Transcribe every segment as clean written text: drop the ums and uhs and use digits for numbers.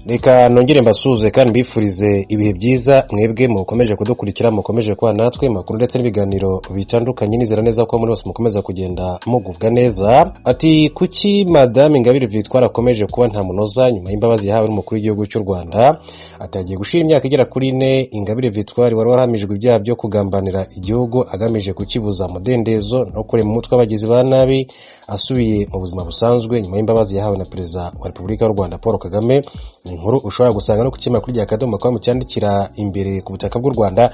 Reka nongere mbasuhuze kandi mbifurize ibihe byiza, mwebwe mukomeje kudukurikira, mukomeje kuba natwe makuru ndetse n'ibiganiro bitandukanye. Nizera neza ko muri bose mukomeza kugenda mugubwa neza. Ati: "Kuki Madame Ingabire Victoire akomeje kuba nta munoza nyuma y'imbabazi yahawe n'umukuru w'igihugu cy'u Rwanda?" Atagiye gushira imyaka igera kuri 4, Ingabire Victoire wari warahamijwe ibyaha byo kugambanira igihugu agamije kukibuza umudendezo no kurema umutwe w'abagizi ba nabi, asubiye mu buzima busanzwe nyuma y'imbabazi yahawe na Perezida wa Repubulika y'u Rwanda Paul Kagame. Ni inkuru ushobora gusanga no ku kinyamakuru rya Akadomo com cyandikira imbere ku butaka bw'u Rwanda.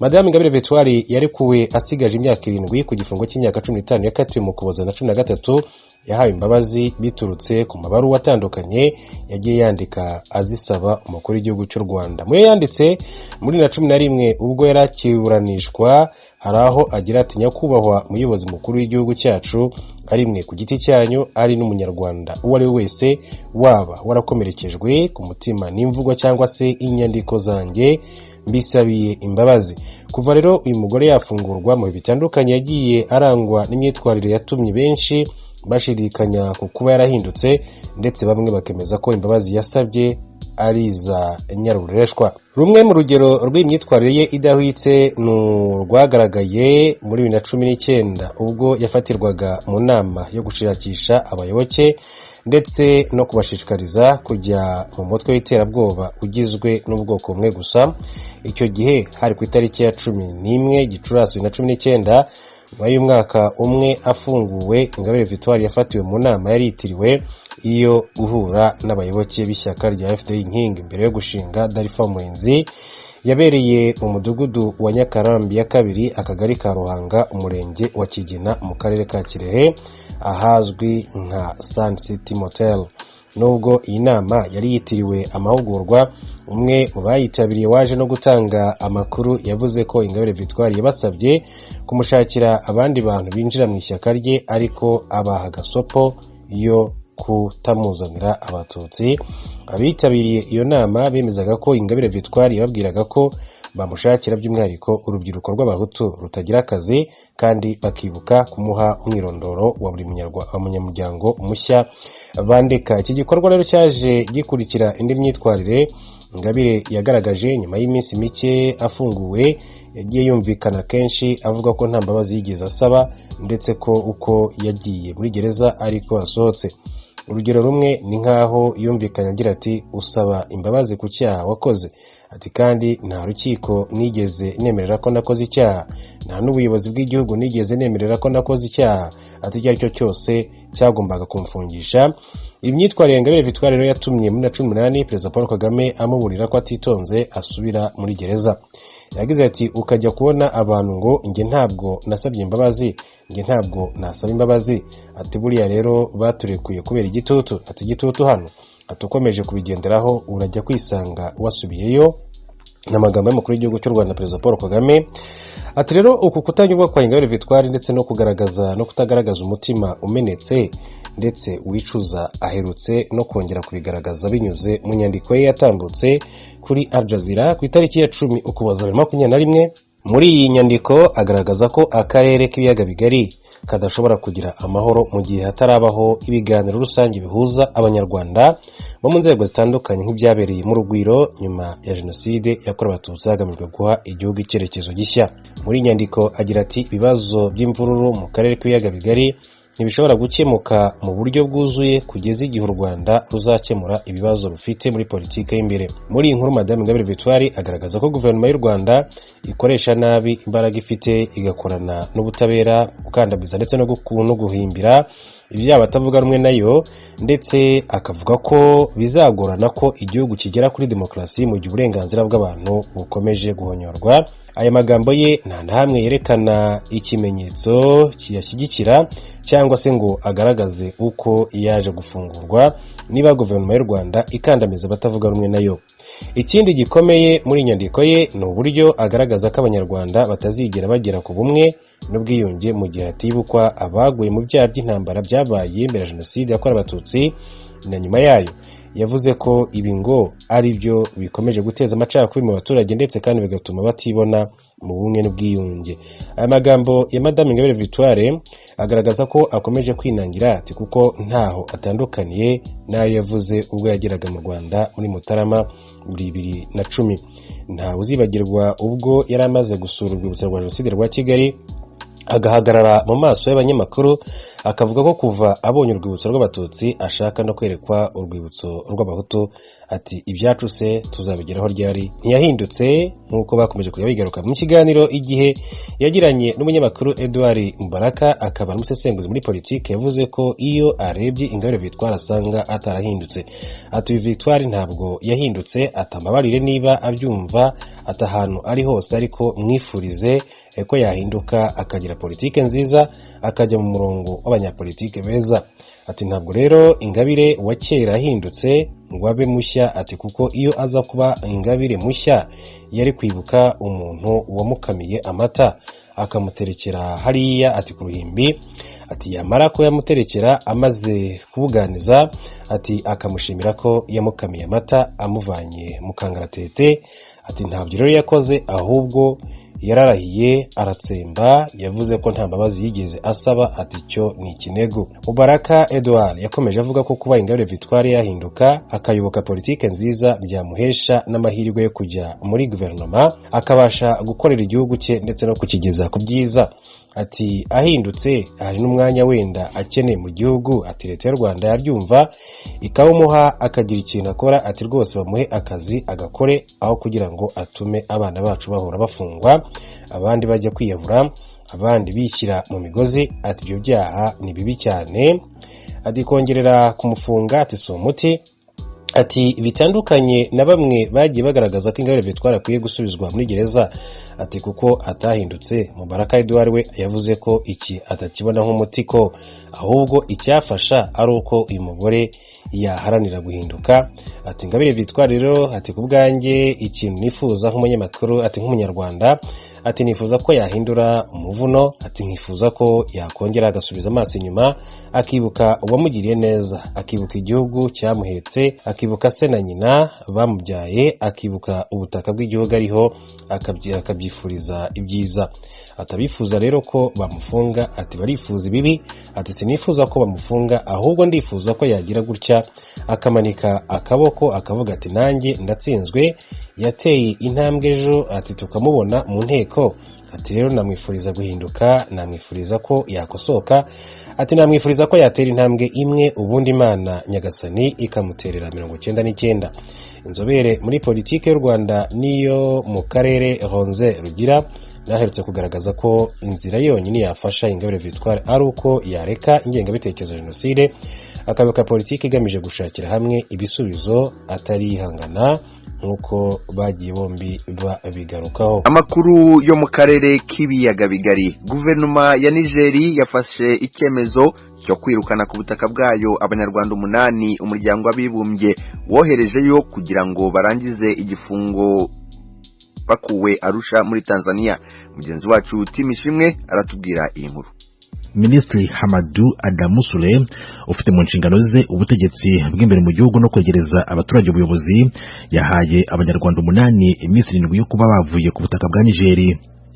Madame Ingabire Victoire yarekuwe asigaje imyaka 7 ku gifungo cy'imyaka 15 yakatiwe mu Kuboza na 13. Yahawe imbabazi biturutse ku mabaruwa atandukanye yagiye yandika azisaba umukuru w'igihugu cy'u Rwanda. Muyo yanditse muri na 11 ubwo yari akiburanishwa, hari aho agira ati: "Nyakubahwa muyobozi mukuru w'igihugu cyacu, ari mwe ku giti cyanyu, ari n'umunyarwanda uwo ari we wese waba warakomerekejwe ku mutima n'imvugo cyangwa se inyandiko zanjye, mbisabiye imbabazi." Kuva rero uyu mugore yafungurwa, mu bihe bitandukanye yagiye arangwa n'imyitwarire yatumye benshi bashidikanya ku kuba yarahindutse, ndetse bamwe bakemeza ko imbabazi yasabye ari iza nyarureshwa. Rumwe mu rugero rw'imyitwarire ye idahwitse ni urwagaragaye muri 2019 ubwo yafatirwaga mu nama yo gushakisha abayoboke ndetse no kubashishikariza kujya mu mutwe w'iterabwoba ugizwe n'ubwoko bumwe gusa. Icyo gihe hari ku itariki ya 11 Gicurasi 2019. Nyuma y'umwaka umwe afunguwe, Ingabire Victoire yafatiwe mu nama yari yitiriwe iyo guhura n'abayoboke b'ishyaka rya FDU Inkingi mbere yo gushinga DALFA Umurinzi, yabereye mu mudugudu wa Nyakarambi ya kabiri, akagari ka Ruhanga, umurenge wa Kigina, mu karere ka Kirehe, ahazwi nka Sun City Motel. Nubwo iyi nama yari yitiriwe amahugurwa, umwe mu bayitabiriye waje no gutanga amakuru yavuze ko Ingabire Victoire yabasabye kumushakira abandi bantu binjira mu ishyaka rye, ariko abaha gasopo yo kutamuzanira Abatutsi. Abitabiriye iyo nama bemezaga ko Ingabire Victoire yababwiraga ko bamushakira by'umwihariko urubyiruko rw'Abahutu rutagira akazi, kandi bakibuka kumuha umwirondoro wa buri munyamuryango mushya bandika. Iki gikorwa rero cyaje gikurikira indi myitwarire Ingabire yagaragaje nyuma y'iminsi mike afunguwe. Yagiye yumvikana kenshi avuga ko nta mbabazi yigeze asaba, ndetse ko uko yagiye muri gereza ariko asohotse. Urugero rumwe ni nk'aho yumvikanye agira ati: "Usaba imbabazi ku cyaha wakoze?" Ati: "Kandi nta rukiko nigeze nemerera ko nakoze icyaha, nta n'ubuyobozi bw'igihugu nigeze nemerera ko nakoze icyaha", ati icyo ari cyo cyose cyagombaga kumfungisha. Imyitwarire Ingabire Victoire rero yatumye muri na 18 Perezida Paul Kagame amuburira ko atitonze asubira muri gereza. Yagize ati: "Ukajya kubona abantu ngo njye ntabwo nasabye imbabazi, njye ntabwo nasaba imbabazi." Ati: "Buriya rero baturekuye kubera igitutu." Ati: "Igitutu hano." Ati: "Ukomeje kubigenderaho urajya kwisanga wasubiyeyo." Ni amagambo y'umukuru w'igihugu cy'u Rwanda, Perezida Paul Kagame. Ati rero uku kutanyurwa kwa Ingabire Victoire ndetse no kugaragaza no kutagaragaza umutima umenetse ndetse wicuza, aherutse no kongera kubigaragaza binyuze mu nyandiko ye yatambutse kuri Al Jazeera ku itariki ya 10 Ukuboza 2021. Muri iyi nyandiko agaragaza ko akarere k'Ibiyaga Bigari kadashobora kugira amahoro mu gihe hatarabaho ibiganiro rusange bihuza Abanyarwanda bo mu nzego zitandukanye, nk'ibyabereye mu Rugwiro nyuma ya Jenoside yakorewe Abatutsi, hagamijwe guha igihugu icyerekezo gishya. Muri iyi nyandiko agira ati: "Ibibazo by'imvururu mu karere k'Ibiyaga Bigari ntibishobora gukemuka mu buryo bwuzuye kugeza igihe u Rwanda ruzakemura ibibazo rufite muri politiki y'imbere." Muri iyi nkuru, Madame Ingabire Victoire agaragaza ko guverinoma y'u Rwanda ikoresha nabi imbaraga ifite, igakorana n'ubutabera gukandamiza ndetse no guhimbira ibyaha batavuga rumwe nayo, ndetse akavuga ko bizagorana ko igihugu kigera kuri demokarasi mu gihe uburenganzira bw'abantu bukomeje guhonyorwa. Aya magambo ye nta na hamwe yerekana ikimenyetso kiyashyigikira cyangwa se ngo agaragaze uko yaje gufungurwa niba guverinoma y'u Rwanda ikandamiza abatavuga rumwe nayo. Ikindi gikomeye muri iyi nyandiko ye ni uburyo agaragaza ko Abanyarwanda batazigera bagera ku bumwe n'ubwiyunge mu gihe hatibukwa abaguye mu byaha by'intambara byabaye mbere ya Jenoside yakorewe Abatutsi na nyuma yayo. Yavuze ko ibi ngo ari byo bikomeje guteza amacakubiri mu baturage, ndetse kandi bigatuma batibona mu bumwe n'ubwiyunge. Aya magambo ya Madame Ingabire Victoire agaragaza ko akomeje kwinangira, ati kuko ntaho atandukaniye n'ayo yavuze ubwo yageraga mu Rwanda muri Mutarama muri 2010. Ntawe uzibagirwa ubwo yari amaze gusura urwibutso rwa Jenoside rwa Kigali, agahagarara mu maso y'abanyamakuru akavuga ko kuva abonye urwibutso rw'Abatutsi ashaka no kwerekwa urwibutso rw'Abahutu, ati ibyacu se tuzabigeraho ryari? Ntiyahindutse, nk'uko bakomeje kujya bigaruka mu kiganiro Igihe yagiranye n'umunyamakuru Edouard Mubaraka, akaba n'umusesenguzi muri politiki. Yavuze ko iyo arebye Ingabire Victoire asanga atarahindutse, ati uyu Victoire ntabwo yahindutse, atamabarire niba abyumva, ati ahantu ari hose ariko mwifurize ko yahinduka akagira politike nziza, akajya mu murongo w'abanyapolitike beza. Ati ntabwo rero Ingabire wa kera yahindutse ngo abe mushya, ati kuko iyo aza kuba Ingabire mushya yari kwibuka umuntu wamukamiye amata akamuterekera hariya, ati ku ruhimbi, ati yamara ko yamuterekera amaze kubuganiza, ati akamushimira ko yamukamiye amata amuvanye mu kangaratete. Ati ntabyo rero yakoze, ahubwo yararahiye aratsemba. Yavuze ko nta mbabazi yigeze asaba, ati cyo ni ikinigo. Mubaraka Edouard yakomeje avuga ko kuba Ingabire Victoire yahinduka akayoboka politike nziza byamuhesha n'amahirwe yo kujya muri guverinoma, akabasha gukorera igihugu cye ndetse no kukigeza ku byiza. Ati ahindutse hari n'umwanya wenda akeneye mu gihugu, ati Leta y'u Rwanda yabyumva ikawumuha akagira ikintu akora, ati rwose bamuhe akazi agakore aho kugira ngo atume abana bacu bahora bafungwa, abandi bajya kwiyahura, abandi bishyira mu migozi, ati ibyo byaha ni bibi cyane, ati kongerera kumufunga, ati si umuti. Ati bitandukanye na bamwe bagiye bagaragaza ko Ingabire Victoire akwiye gusubizwa muri gereza, ati kuko atahindutse. Mubaraka Edouard we yavuze ko iki atakibona nk'umuti, ko ahubwo icyafasha ari uko uyu mugore yaharanira guhinduka. Ati Ingabire Victoire rero, ati ku bwanjye ikintu nifuza nk'umunyamakuru, ati nk'Umunyarwanda, ati nifuza ko yahindura umuvuno, ati nkifuza ko yakongera agasubiza amaso inyuma, akibuka uwamugiriye neza, akibuka igihugu cyamuhetse, akibuka se na nyina bamubyaye, akibuka ubutaka bw'igihugu ariho, akabyifuriza ibyiza. Atabifuza rero ko bamufunga, ati barifuza ibibi. Ati sinifuza ko bamufunga, ahubwo ndifuza ko yagira gutya akamanika akaboko akavuga ati nanjye ndatsinzwe, yateye intambwe ejo, ati tukamubona mu nteko. Ati rero namwifuriza guhinduka, namwifuriza ko yakosoka, ati namwifuriza ko yatera intambwe imwe, ubundi Imana Nyagasani ikamuterera 99. Inzobere muri politiki y'u Rwanda n'iyo mu karere, Ronze Rugira, naherutse kugaragaza ko inzira yonyine yafasha Ingabire Victoire ari uko yareka ingengabitekerezo ya jenoside, akayoboka politiki igamije gushakira hamwe ibisubizo, atarihangana nk'uko bagiye bombi babigarukaho. Amakuru yo mu karere k'Ibiyaga Bigari: guverinoma ya Nigeri yafashe icyemezo cyo kwirukana ku butaka bwayo Abanyarwanda 8 Umuryango w'Abibumbye woherejeyo kugira ngo barangize igifungo bakuwe Arusha muri Tanzania. Mugenzi wacu Timishimwe aratubwira iyi nkuru. Minisitiri Hamadu Adamu Sule, ufite mu nshingano ze ubutegetsi bw'imbere mu gihugu no kwegereza abaturage ubuyobozi, yahaye Abanyarwanda 8 iminsi 7 yo kuba bavuye ku butaka bwa Nigeri.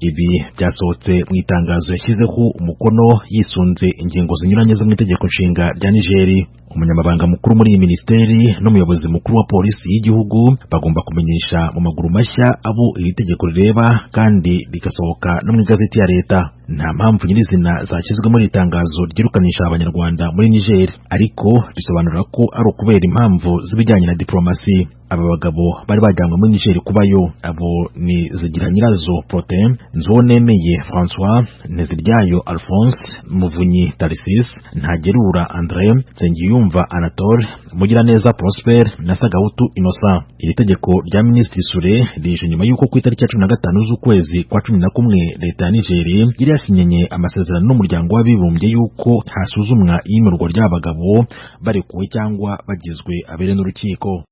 Ibi byasohotse mu itangazo yashyizeho umukono yisunze ingingo zinyuranye zo mu itegeko nshinga rya Nigeri. Umunyamabanga mukuru muri iyi minisiteri n'umuyobozi mukuru wa polisi y'igihugu bagomba kumenyesha mu maguru mashya abo iri tegeko rireba, kandi rigasohoka no mu igazeti ya leta. Nta mpamvu nyirizina zashyizwe muri iri tangazo ryirukanisha Abanyarwanda muri Niger, ariko risobanura ko ari ukubera impamvu z'ibijyanye na diplomasi. Aba bagabo bari bajyanywe muri Niger kubayo, abo ni Zigiranyirazo Protais, Nzuwonemeye François, Nteziryayo Alphonse, Muvunyi Tharcisse, Ntagerura André, Nsengiyumva Anatole, Mugiraneza Prosper na Sagahutu Innocent. Iri tegeko rya Minisitiri Sule rije nyuma y'uko ku itariki ya 15 z'ukwezi kwa 11 leta ya Niger yari yasinyanye amasezerano n'Umuryango w'Abibumbye y'uko hasuzumwa iyimurwa ry'abagabo barekuwe cyangwa bagizwe abere n'urukiko.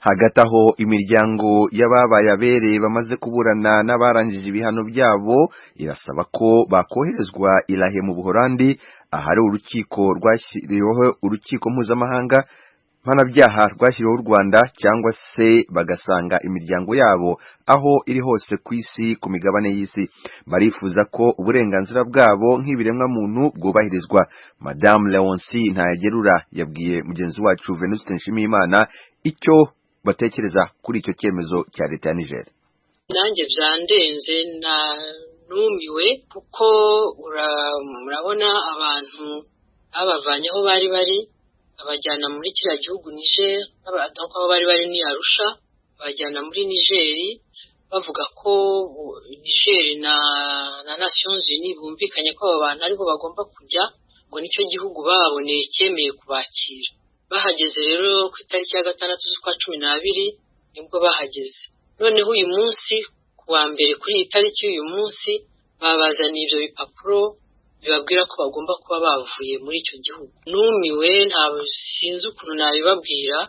Hagati aho, imiryango y'ababaye abere bamaze kuburana n'abarangije ibihano byabo irasaba ko bakoherezwa i La Haye mu Buholandi, ahari urukiko rwashyiriweho urukiko mpuzamahanga. Mpanabyaha rwashyiriweho u Rwanda, cyangwa se bagasanga imiryango yabo aho iri hose ku isi, ku migabane y'isi. Barifuza ko uburenganzira bwabo nk'ibiremwamuntu bwubahirizwa. Madamu Leonce Ntayagerura yabwiye mugenzi wacu Venuste Nshimiyimana icyo batekereza kuri icyo cyemezo cya leta ya Niger. Nanjye byandenze, numiwe, kuko murabona abantu babavanye aho bari bari, babajyana muri kiriya gihugu Niger. Aho bari bari ni Arusha, babajyana muri Niger, bavuga ko Niger na Nations Unies bumvikanye ko abo bantu aribo bagomba kujya, ngo nicyo gihugu bababoneye cyemeye kubakira. Bahageze rero ku itariki ya 6 z'ukwa 12 nibwo bahageze. Noneho uyu munsi, ku wa mbere, kuri iyi tariki y'uyu munsi, babazaniye ibyo bipapuro bibabwira ko bagomba kuba bavuye muri icyo gihugu. Numiwe, ntabwo sinzi ukuntu nabibabwira.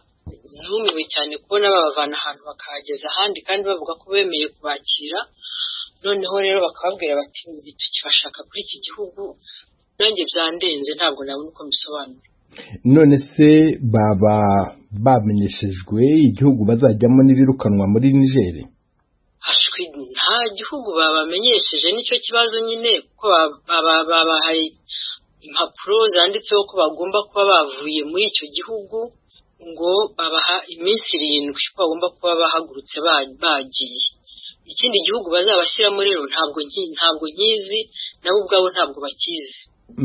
Numiwe cyane kubona babavana ahantu bakahageza ahandi, kandi bavuga ko bemeye kubakira, noneho rero bakababwira bati: "Tukibashaka kuri iki gihugu." Nanjye byandenze, ntabwo nabona uko mbisobanura. None se baba bamenyeshejwe igihugu bazajyamo n'ibirukanwa muri Nigeri? Nta gihugu babamenyesheje, nicyo kibazo nyine, kuko babahaye impapuro zanditseho ko bagomba kuba bavuye muri icyo gihugu, ngo babaha iminsi 7 ko bagomba kuba bahagurutse bagiye. Ikindi gihugu bazabashyiramo rero ntabwo nkizi, nabo ubwabo ntabwo bakizi.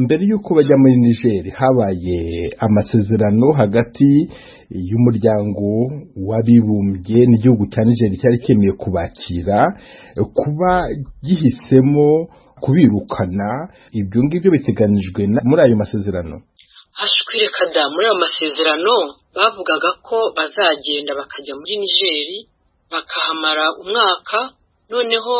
Mbere y'uko bajya muri Nigeri, habaye amasezerano hagati y'Umuryango w'Abibumbye n'igihugu cya Nigeri cyari cyemeye kubakira. Kuba gihisemo kubirukana, ibyo ngibyo biteganijwe muri ayo masezerano? Reka da! Muri ayo masezerano bavugaga ko bazagenda bakajya muri Nigeri, bakahamara umwaka, noneho